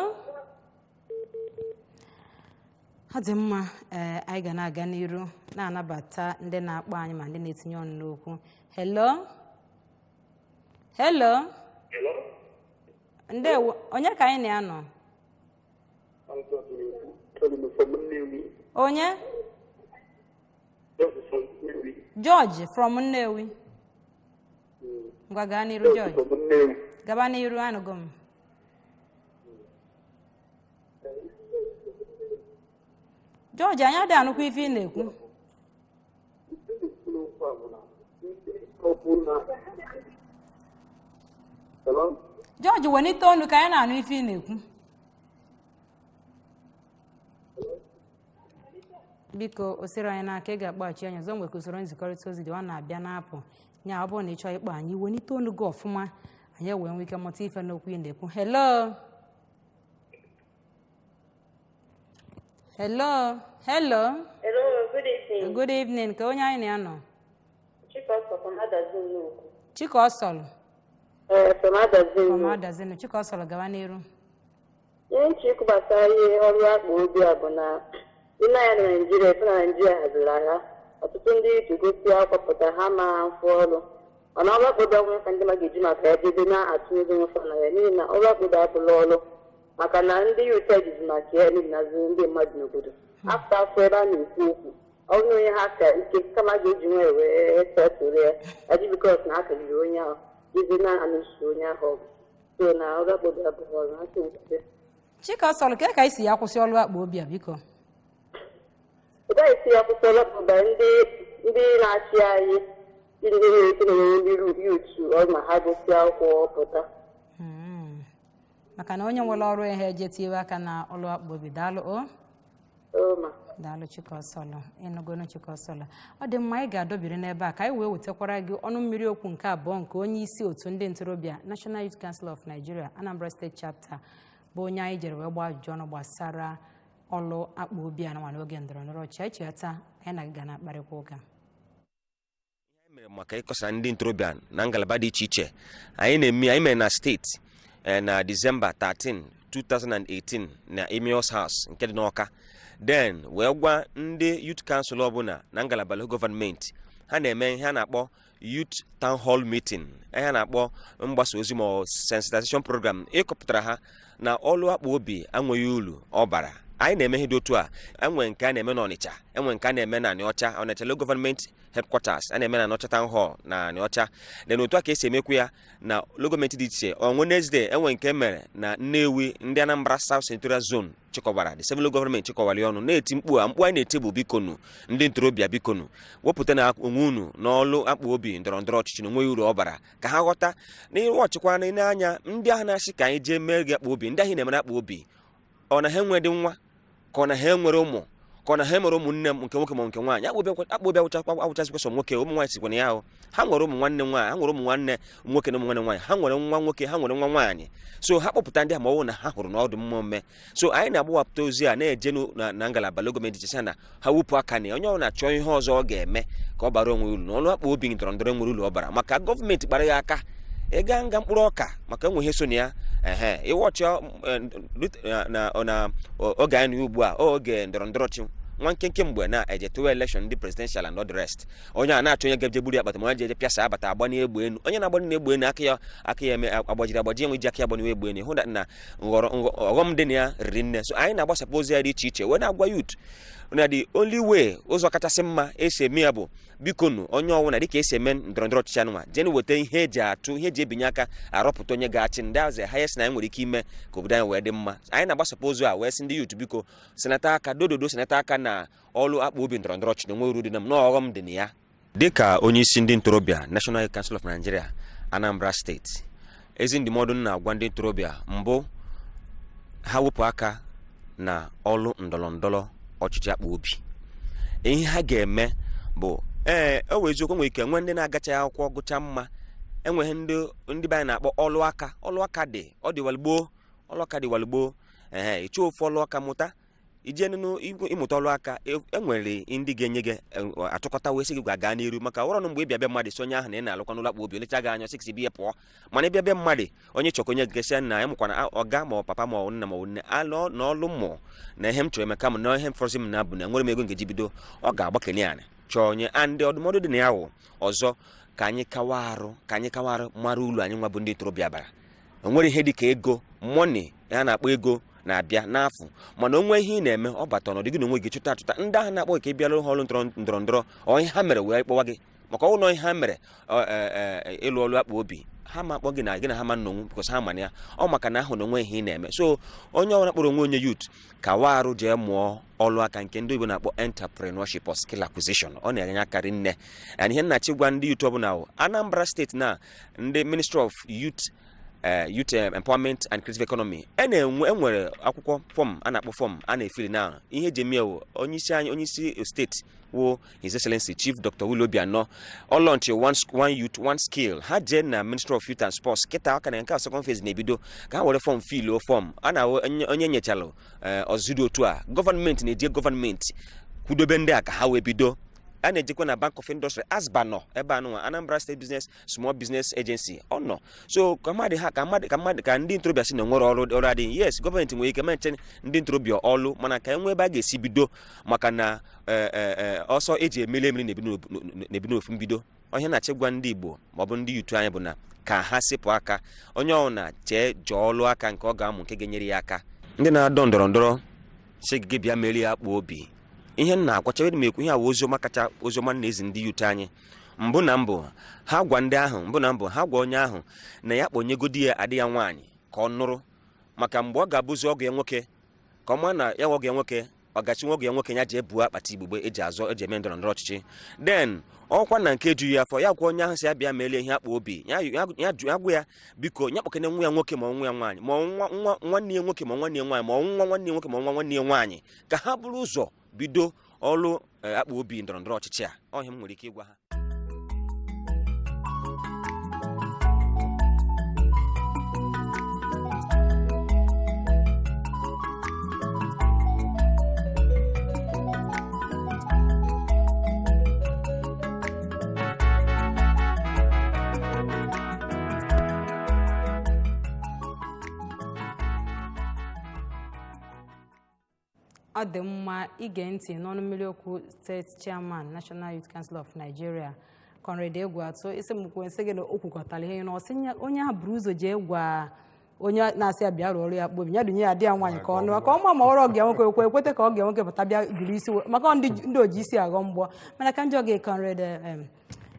Ọ dị mma. Ee, anyị ga na-aga n'iru na-anabata ndị na-akpọ anyị ma ndị na-etinye ọnụ n'okwu. Hello, hello. Ndewo. Onye ka anyị na-anọ? Onye? George from Nnewi. Ngwa, gaa n'iru, George. Gaba n'iru, anụgo m. George, anyị adịghị anụkwa ife ị na-ekwu. Hello? George, welite ọnụ ka anyị na-anụ ife ị na-ekwu, biko. O siri anyị n'aka, ị ga-akpọghachi anyị ọzọ. Nwere usoro nzikọrịta ozi dị, ọ na-abịa na-apụ nya. Ọ bụrụ na ị chọọ ịkpọ anyị, welite ọnụ gị ọfụma, anyị wee nwee ike mụta ife n'okwu ị na-ekwu. Hello, hello, hello. Hello, good evening. Good evening. Ka onye anyị na ya nọ? Chikọsọ from Adazi-Nnukwu. Chikọsọlụ? Ee, from Adazi-Nnukwu. From Adazinu. Chikọsọlụ, gawa n'iru. Ihe nche ikwu gbasara ihe ọrụ akpa obi a bụ na ime anya na Naịjirịa, efu na Naịjirịa haziri agha, ọtụtụ ndị iji gosi akwụkwọ pụta ha ma mfụ ọrụ. Mana ọrụ akpa obi abụghị ka ndị mmadụ ga-eji maka ya jebe na-atụ ego nwefa na ya, n'ihi na ọrụ akpa obi abụla ọrụ maka na ndị youth ejizi maka ya na-ezinazị ndị mmadụ n'obodo afọ afọ ebe a na-ekwu okwu ọ bụrụ onye ha ka ike kama a ga-eji nwa wee setụrụ ya aji because na a karịrị onye ahụ jizi na-anụso onye ahụ ọgụ. So na ọrụ akpa obi abụghị ọrụ ha si nkwado. Chikọsọlụ, ka anyị si ya kwụsị ọrụ akpa obi a, biko? Ị gaghị esi ya kwụsị ọrụ akpa obi. Ndị na-achị anyị, ndị nwere ike na-enye ndị youth ọrụ ma ha gụsịa akwụkwọ pụta. Maka na onye nwere ọrụ ihe eje tinyewe aka na ọrụ akpa obi. Daalụ o. O ma. Daalụ, Chikọsọlụ. Ịnụgonu, Chikọsọlụ. Ọ dị mma, anyị ga-adọbiri n'ebe a ka anyị wee wetakwara gị ọnụ mmiri okwu nke abụọ nke onye isi otu ndị ntorobịa National Youth Council of Nigeria, Anambra State Chapter, bụ onye anyị jere wee gbaa ajụjụ ọnụ gbasara ọlụ akpa obi a nwa n'oge ndọrọ ndọrọ ọchịchị. Anyị cheta anyị na gị ga na-akparịkwa ụka. Anyị mere maka ịkọsa ndị ntorobịa na ngalaba dị iche iche anyị na-eme. Anyị mere na steeti na Disemba 13, 2018 na Emios House nke dị n'Ọka. Then wee gwa ndị youth council ọbụla na ngalaba local government ha na-eme ihe a na-akpọ youth town hall meeting, ihe a na-akpọ mgbasa ozi ma ọ sensitization program, ịkọpụtara ha na ọlụ akpa obi enweghị uru ọ bara. Anyị na-eme ihe dị otu a. Enwe nke a na-eme n'Ọnịcha, enwe nke a na-eme na Anịọcha, Ọnịcha Local Government Headquarters, a na-eme na Anịọcha Town Hall na Anịọcha. Then otu a ka esi emekwu ya na local gọọmenti dị iche. On Wednesday enwe nke mere na Nnewi, ndị Anambra South Senatorial Zone chịkọbara, the seven local government chịkọbara ya ọnụ, na-eti mkpu a. Mkpu anyị na-eti bụ, bikonu, ndị ntorobịa, bikonu, wepụta na onwe unu n'ọlụ akpa obi ndọrọ ndọrọ ọchịchị na onweghị uru ọ bara. Ka ha ghọta na ịwọchịkwa n'anya ndị ahụ na-asị ka anyị jee mee gị akpa obi, ndị ahụ na-emere akpa obi, ọ na ha enwedị nwa, ka ọ na ha enwere ụmụ, ka ọ na ha enwere ụmụnne m nke nwoke ma nke nwaanyị. Akpa obi awụchazikwa sọ nwoke, ụmụ nwaanyị sikwa na ya ahụ. Ha nwere ụmụ nwanne nwaanyị, ha nwere ụmụ nwanne nwoke na ụmụ nwanne nwaanyị, ha nwere nwa nwoke, ha nwere nwa nwaanyị. So ha kpọpụta ndị a ma ọ bụrụ na ha hụrụ na ọdụ mma ome. So anyị na-agbawapụta ozi a na-eje na ngalaba gọọmenti chesa na ha wupụ aka na onye ọ na-achọ ihe ọzọ ọ ga-eme ka ọ bara onwe uru na ọlụ akpa obi ndọrọ ndọrọ nwere uru ọ bara, maka gọọmenti kpara ya aka ịga nga mkpụrụ ọka maka enwe ihe so na ya. Ehe, ịwọchị na oge anyị nọ ugbu a, oge ndọrọ ndọrọ ọchị, nwa nkenke mgbe na-eje tụwa election ndị presidential and all the rest, onye a na-achọ onye ga-eje gburu ya akpata, ma onye jeje pịasa abata agbanye egbe enu. Onye na-agbanye egbe enu, aka ya eme agbajiri agbaji, enwe ji aka ya agbanye egbe enu, hụ na nghọrọ ọghọm dị na ya riri nne. So anyị na-agbasapụ ozi ya dị iche iche wee na-agwa youth na the only way, ụzọ kachasị mma esi eme ya bụ, bikonu, onye ọwụna, dịka esi eme ndọrọ ndọrọ ọchịchị anụnwa, jee weta ihe eji atụ ihe eji ebinye aka arọpụta onye ga-achị. Ndị azụ highest na anyị nwere ike ime ka obodo anyị wee dị mma. Anyị na-agbasapụ ụzọ a wee sị ndị youth, biko, senata aka dododo, senata aka na ọlụ akpa obi ndọrọ ndọrọ ọchịchị na onwe uru dị na m na ọghọm dị na ya. Dịka onye isi ndị ntorobịa National Council of Nigeria, Anambra Steeti, ezi ndụmọdụ m na-agwa ndị ntorobịa mbụ, ha wepụ aka na ọlụ ndọrọ ndọrọ ọchịchị akpa obi. Ihe ha ga-eme bụ, ee, o wee eziokwu, nwere ike nwee ndị na-agachaghị akwụkwọ gụcha mma, enweghị ndị be anyị na-akpọ ọlụ aka. Ọlụ aka dị, ọ dị walugbo, ọlụ aka dị walugbo. Ee, ịchọ ofu ọlụ aka mụta, ije nụnụ ịmụta ọlụ aka, enwere ndị ga-enye gị atụkọta wee sị gị gwa gaa n'iru, maka ọrụ mgbe ị bịa bịa mmadụ si onye ahụ na ị na-alụkwa n'ụlọ akpa obi, olecha gị anya sị biya pụọ. Mana ịbịa bịa mmadụ onye chọkọ onye gesịa na ya mụkwana ọga ma ọ papa ma ọ nna ma ọ nne alụ na ọlụ mmụọ na ihe m chọrọ eme, kama na ihe m fọrọsị m na bụ na enwere m ego nkeji bido, ọ ga-agbakene anị chọọ onye andị ọdụmọdụ dị na ya wụ ọzọ. Ka anyị kawa arụ, ka anyị kawa arụ mara ulu anyị nwa bụ ndị ntorobịa bara. O nwere ihe dị ka ego, money a na-akpọ ego na-abịa n'afọ, mana onwe ihe ị na-eme, ọ bata ọnọdụ gị na onwe gị chụta achụta. Ndị ahụ na-akpọ ka ị bịara ha ọrụ ndọrọ ndọrọ, ọ ihe ha mere wee kpọwa gị, maka ọnwụ na ihe ha mere ịlụ ọrụ akpa obi, ha ma akpọ gị na gị na ha ma nnọnwụ, because ha ma na ya ọ maka na ahụ na onwe ihe ị na-eme. So onye ọbụla kpọrọ onwe onye youth, ka wa arụ jee mụọ ọlụ aka nke ndị oyibo na-akpọ entrepreneurship or skill acquisition. Ọ na-enye akarị nne. And ihe nna-achị gwa ndị youth ọbụla wụ, Anambra Steeti na ndị Ministry of Youth Empowerment and Creative Economy, e na-enwe, enwere akwụkwọ form a na-akpọ form a na-efili na ihe eji eme ewu. Onye isi anyị, onye isi steeti wụ His Excellency Chief Dr. Willie Obianọ, ọ launch one youth, one skill. Ha jee na Ministry of Youth and Sports kịta aka na nke a second phase na-ebido, ka ha were form fill form a na onye nyechalụ ọzụzụ otu a. Gọọmenti na-eje, gọọmenti kwudobe ndị a ka ha wee bido. A na-ejekwa na Bank of Industry, ASBA nọ ebe a nụnwa, Anambra State Business Small Business Agency ọ nọ. So ka mmadụ ha ka mmadụ ka mmadụ ka ndị ntorobịa si na nwere ọrụ, ọrụ adịghị. Yes, gọọmenti nwere ike meche ndị ntorobịa ọrụ, mana ka e nwee ebe a ga-esi bido, maka na ọsọ eji emeli emeli na-ebi n'ofu mbido. Onye na-achị gwa ndị Igbo maọbụ ndị youth anyị bụ na ka ha sepụ aka, onye ọbụla chee jọọ ọlụ aka nke ọ ga-amụ nke ga-enyere ya aka. Ndị na-adọ ndọrọ ndọrọ si gị bịa merie akpa obi, ihe m na-akwacha m ekwu ihe a wụ oziọma kacha oziọma na-ezi ndị youth anyị. Mbụ na mbụ, ha gwa ndị ahụ, mbụ na mbụ, ha gwa onye ahụ na ya kpọnyegodi ya adị ya nwaanyị ka ọ nụrụ, maka mgbe ọ ga-abụzi ọgụ ya nwoke, ka ọ maa na ya ọgụ ya nwoke, ọ gachi nwa ọgụ ya nwoke ya jee buo akpati igbugbe eji azọ eji eme ndọrọ ndọrọ ọchịchị. Then ọkwa na nke ejughị afọ ya, gwa onye ahụ si ya bịa melie ihe akpa obi ya, ya gwa ya, biko, ya kpọkene nwa ya nwoke ma nwa ya nwaanyị, ma nwa nwa nwanne ya nwoke ma nwanne ya nwaanyị, ma nwa nwanne ya nwoke ma nwa nwanne ya nwaanyị, ka ha bụrụ ụzọ bido ọrụ akpa obi ndọrọ ndọrọ ọchịchị a. Ọhịa m nwere ike ịgwa ha. Ọ dị mma ige ntị n'ọnụ mmiri okwu State Chairman, National Youth Council of Nigeria, Conrad Egwuatu. Isi m kwuo nsị gị na o kwukọtara ihe na ọ sị onye ahụ buru ụzọ jee gwa Onye na-asị ya bịa rụọ ọrụ ya akpụ obi ya dunye ya di ya nwaanyị ka ọ nụọ, ka ọ ma ma ọrụ ọgụ ya nwoke ekwe ekwete ka ọ ga nwoke pụta bịa jiri isi maka ọ ndị oji isi aghọ mgbọ. Mana ka njọ gị, Comrade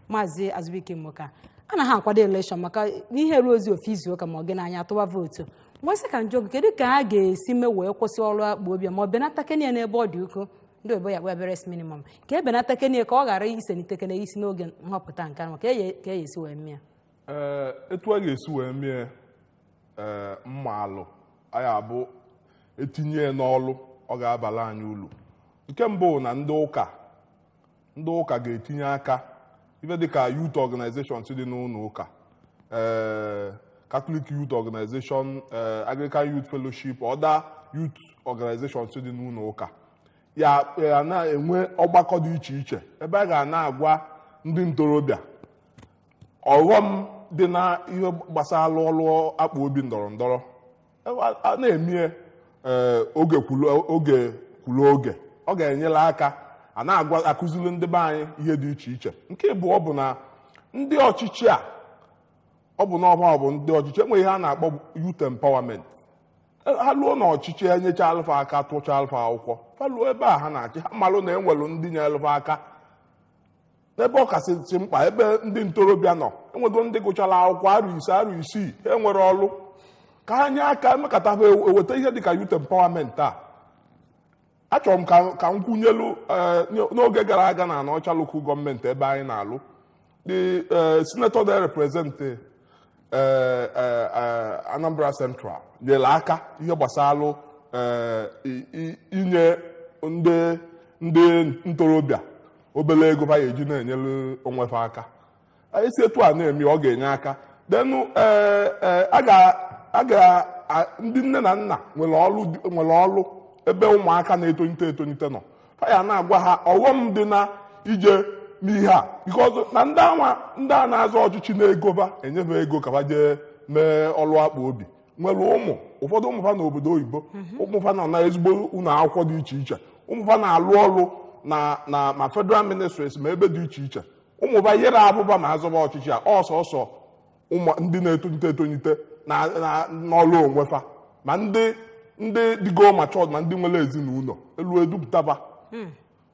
Maazị Azubike Mmoka, anaghị akwado election maka ihe ruo ozi ofu izu ụka ma ọ gị n'anya atụwa vootu. Nwesị ka njọ gị, kedu ka a ga-esi mee wee kwụsị ọrụ akpụ obi ma ọ benata kenya n'ebe ọ dị ukwuu, ndị oyibo ya kpọ barest minimum, ka e benata kenya ka ọ ghara iselitekene isi n'oge nhọpụta nke ahụ, ka e ka e esi wee mee ya? Ee, etu a ga-esi wee mee, ee, mma alụ anyị abụ etinye ya n'ọlụ, ọ ga-abala anyị ulu. Nke mbụ, na ndị ụka ga-etinye aka, ife dịka youth organizations dị n'ụlọ ụka, ee, Catholic Youth Organization, ee, Anglican Youth Fellowship, other youth organizations dị n'ụlọ ụka, ya ya na-enwe ọgbakọ dị iche iche ebe a ga na-agwa ndị ntorobịa ọghọm dị na ihe gbasara ọlụ akpa obi ndọrọ ndọrọ a na-emie. Ee, oge kwulu oge kwulu oge, ọ ga-enyere aka a na-agwa akụziri ndị be anyị ihe dị iche iche. Nke ịbụọ bụ na ndị ọchịchị a, ọ bụ na ọba ọ bụ ndị ọchịchị enwe ihe a na-akpọ youth empowerment. Ha luo n'ọchịchị, enyecha alụfa aka, tụcha alụfa akwụkwọ, fa luo ebe a ha na-achị, ha malụ na enwelu ndị nyere aka n'ebe ọ kasị dị mkpa, ebe ndị ntorobịa nọ. Enwego ndị gụchara akwụkwọ arụ 5, arụ 6, ha enwere ọlụ, ka ha nye aka emekata ha eweta ihe dịka youth empowerment a. Achọrọ m ka m kwunyelu, ee, n'oge gara aga na Anaọcha Local Government ebe anyị na-alụ, the senator there represent Anambra Central nyere aka ihe gbasalụ inye ndị ntorobịa obere ego ha ga-eji na-enyere onwe ha aka. Esi etu a na-eme, ọ ga-enye aka. Denu, ee, a ga ndị nne na nna nwere ọlụ ebe ụmụaka na-etolite etolite nọ, fa ya na-agwa ha ọghọm dị na ije n'ihe a, because na ndị anwa, ndị a na-azọ ọchịchị na-egova enyefe ego ka ha jee mee ọlụ akpa obi, nwere ụmụ. Ụfọdụ ụmụ fa n'obodo oyibo, ụmụ fa nọ na ezigbo ụlọ akwụkwọ dị iche iche, ụmụ fa na-alụ ọrụ na ma federal ministries ma ebe dị iche iche. Ụmụ fa yere abụba ma azọba ọchịchị a ọsọsọ. Ụmụ ndị na-etolite etolite na n'ọlụ onwe fa, ma ndị dịgo matured, ma ndị nwere ezinụlọ elu edupụtaba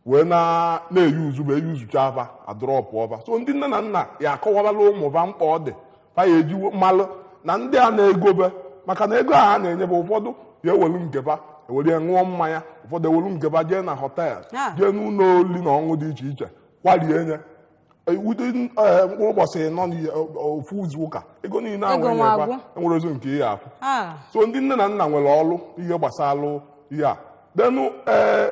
wee na-eyi uzu bụ eyi uzucha afa adrọpụ ọfa. So ndị nne na nna ya akọwabala ụmụ fa mkpa ọ dị fa ya eji mmalụ na ndị a na-egobe, maka na ego a ha na-enyebe, ụfọdụ ya ewelu nkefa ewere ya ṅụọ mmanya, ụfọdụ ewelu nkefa jee na hotel, jee n'ụlọ oli na ọṅụ dị iche iche, kwarie nye within mkpụrụ ụbọchị nọ n'ofu izu ụka, ego niile ahụ Ego nwa enyefa agwụ. Enwere ozi nke ihe afụ. So ndị nne na nna nwere ọlụ ihe gbasalụ ihe a. Denu, ee,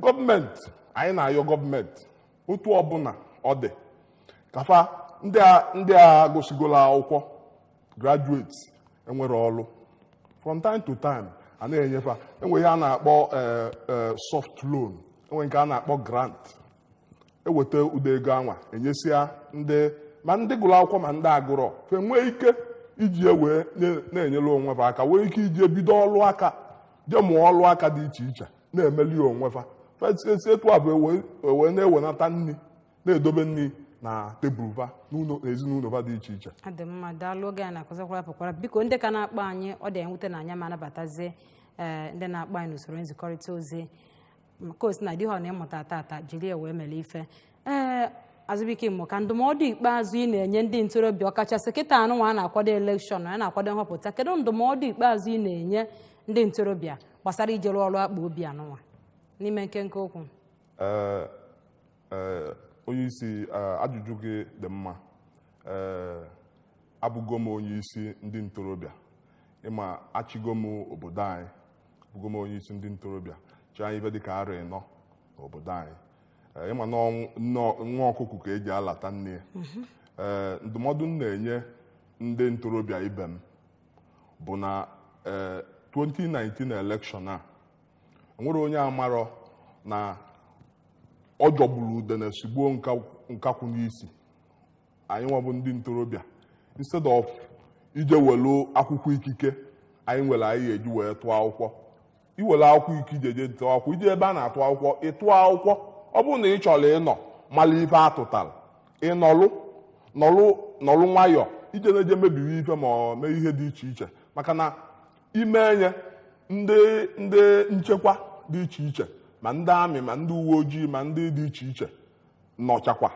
gọọmenti anyị na-ayọ gọọmenti otu ọbụla ọ dị kafa ndị a gụsigolo akwụkwọ, graduates enwere ọlụ, from time to time a na-enyefa, enwe ihe a na-akpọ ee, ee, soft loan, enwe nke a na-akpọ grant, eweta ụdọ ego anwa enyesia ndị ma ndị gụrụ akwụkwọ ma ndị agụrọ, fe nwee ike iji wee na-enyere onwe fa aka, nwee ike iji ebido ọlụ aka, jee mụọ ọlụ aka dị iche iche na-emeli onwe fa. Esi etu a bụ ewee na-ewenata nri, na-edobe nri na tebụl fa n'ụlọ ezinụlọ fa dị iche iche. Ọ dị mma, daalụ. Oge a na-akụzikwara pụkwara. Biko, ndị ka na-akpọ anyị, ọ dị mwute na anya ma anabatazie, ee, ndị na-akpọ anyị n'usoro nzikọrịta ozi, maka osi na dịghọ na ịmụta tata jiri ya wee mere ife. Ee, Azụbike mmụ, ka ndụmọdụ ikpeazụ ị na-enye ndị ntorobịa, ọkachasị kịta anụnwa a na-akwado election, a na-akwado nhọpụta, kedu ndụmọdụ ikpeazụ ị na-enye ndị ntorobịa gbasara ije rụọ ọrụ akpa obi anụnwa n'ime nkenke okwu? Ee, ee, onye isi, ee, ajụjụ gị dị mma. Ee, abụgo m onye isi ndị ntorobịa, ịma achịgo m obodo anyị, abụgo m onye isi ndị ntorobịa chi anyị ibe dịka arọ 4 n'obodo anyị. Ee, ịma na nwa ọkụkọ ka eji alata nne ya. Ee, ndụmọdụ m na-enye ndị ntorobịa ibe m bụ na, ee, 2019 election a, enwere onye amarọ na ọ jọgburu udene sigbuo nkakwụ n'isi. Anyị nwabụ ndị ntorobịa, instead of ije welu akwụkwọ ikike anyị nwere anyị ga-eji wee tụọ akwụkwọ, iwere akwụkwọ ike ije je tụọ akwụkwọ, ije ebe a na-atụ akwụkwọ ịtụọ akwụkwọ. Ọ bụrụ na ị chọrọ ịnọ mara ife atụtara, ịnọlụ nọlụ nọlụ nwayọ. Ije na-eje mebiwe ife ma ọ mee ihe dị iche iche, maka na ime nye ndị nchekwa dị iche iche, ma ndị amị, ma ndị uwe ojii, ma ndị dị iche iche nọchakwa.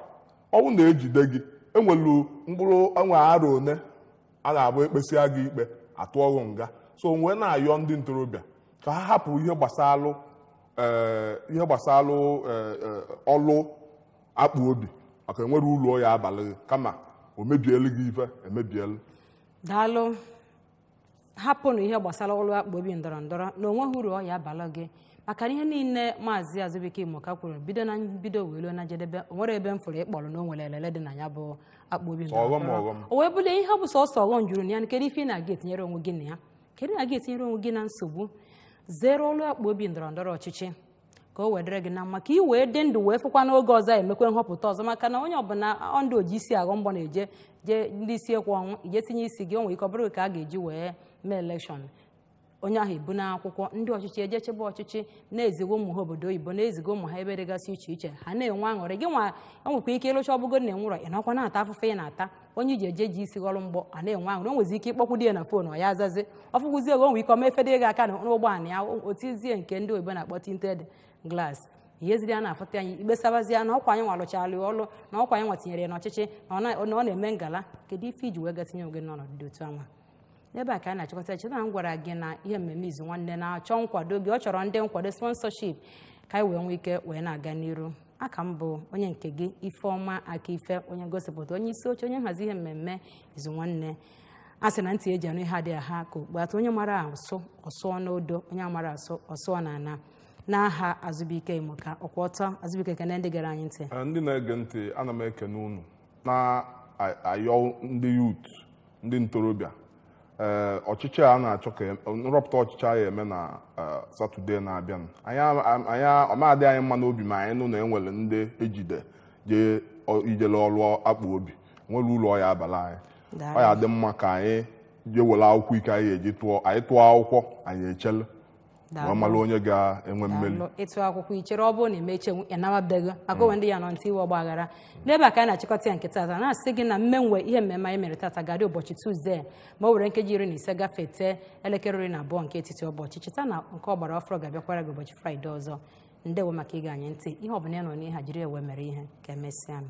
Ọnwụ na-ejide gị, enwelu mkpụrụ enwe arọ one a na-abụ ekpesịa gị ikpe, atụọ gị nga. So wee na-ayọ ndị ntorobịa ka ha hapụ ihe gbasalụ ihe gbasalụ ọlụ akpụ obi, maka enwere ụlọ ya abalị gị, kama o mebielu gị ife emebielu. Daalụ. Hapụnụ ihe gbasara ọrụ akpa obi ndọrọ ndọrọ na onweghị uru ọ ya abalị gị, maka na ihe niile Maazị Azubike Imoka kwuru bido na mbido wee ruo na njedebe, o nwere ebe m fụrụ ịkpọrọ na o nwere elele dị na ya bụ akpa obi ndọrọ Ọghọm, ndọrọ. ọghọm. O wee bulie ihe ọ bụ sọsọ ọghọm juru na ya. Kedu ife ị na-aga etinyere onwe gị na ya? Kedu na-aga etinyere onwe gị na nsogbu? Zere ọrụ akpa obi ndọrọ ndọrọ ọchịchị ka o wedere gị na mma, ka ị wee dị ndụ wee fụkwa n'oge ọzọ emekwe nhọpụta ọzọ, maka na onye ọbụla ọ ndụ oji isi aghọ mgbọ na-eje jee ndị isi ekwe ọnwụ ije tinye isi gị, o nwere ike ọ bụrụ ka a ga-eji wee mee elekshọn, onye ahụ ebu n'akwụkwọ ndị ọchịchị eje chebe ọchịchị, na-eziga ụmụ ha obodo oyibo, na-eziga ụmụ ha ebe dịgasị iche iche, ha na-enwe aṅụrị. Gị nwa o nwekwa ike ịlụcha ọbụgo na enwụrọ, ị nọkwa na-ata afụfụ ị na-ata. Onye iji eje ji isi ghọrọ mgbọ a na-enwe aṅụrị, o nwezi ike ịkpọkwu di ya na phone, ọ ya azazi ọfụkwụzi ego, o nwere ike ọ mefede gị aka n'ụgbọala ya, o tizie nke ndị oyibo na-akpọ tinted glass, ihe ziri a na-afụta anyị ikpesabazie na ọkwa anyị nwa lụchala ya ọlụ, na ọkwa anyị nwa tinyere ya n'ọchịchị, na ọ na-eme ngala. Kedu ife iji wee ga tinye onwe gị n'ọnọdụ dị otu anwa? N'ebe a ka anyị na-achịkọta. Cheta na m gwara gị na ihe mmemme Izu Nwanne na-achọ nkwado gị, ọ chọrọ ndị nkwado, sponsorship, ka anyị wee nwee ike wee na-aga n'iru. Aka m bụ onye nke gị, Ifeọma Aka Ife, onye ngosipụta, onye isi oche, onye nhazi ihe mmemme Izu Nwanne. A sị na ntị eji anụ ihe adịghị ha ka okpu atụ. Onye mara asụ ọsụọ n'odo, onye amara asụ ọsụọ n'ana. N'aha Azubike Imoka, ọkwa ọtọ Azubike, kene ndị gere anyị ntị. Ndị na-ege ntị, ana m ekene unu, na-ayọ ndị youth, ndị ntorobịa, ee, ọchịchị a na-achọ ka nrọpụta ọchịchị a ya eme na Satọde na-abịa, anyị ọmadị anyị mma n'obi ma anyị nụ na enwere ndị ejide jee ijele ọrụ akpụ obi nwere ụlọ ya abalị anyị. Daalụ. Ọ ya dị mma ka anyị jee were akwụkwọ ike anyị eji tụọ, anyị tụọ akwụkwọ, anyị echele wee mara onye ga-enwe mmeri. Daalụ. Ịtụ akwụkwọ ichere, ọ bụrụ na emeche ịnababego maka onwe ndị ya nọ ntị iwe ọgba aghara. N'ebe a ka anyị na-achịkọta ya nke tata, na-asị gị na mmenwe ihe mmemme anyị mere tata ga-adị ụbọchị Tuzdee ma o were nkeji 15 gafete elekere 12 nke etiti ụbọchị. Cheta na nke ọgbara ọfụrụ ga-abịakwara gị ụbọchị Fraịde ọzọ. Ndewo maka ige anyị ntị. Ihe ọbụla ị nọ n'ihe a jiri ewe mere ihe. Ka emesịa.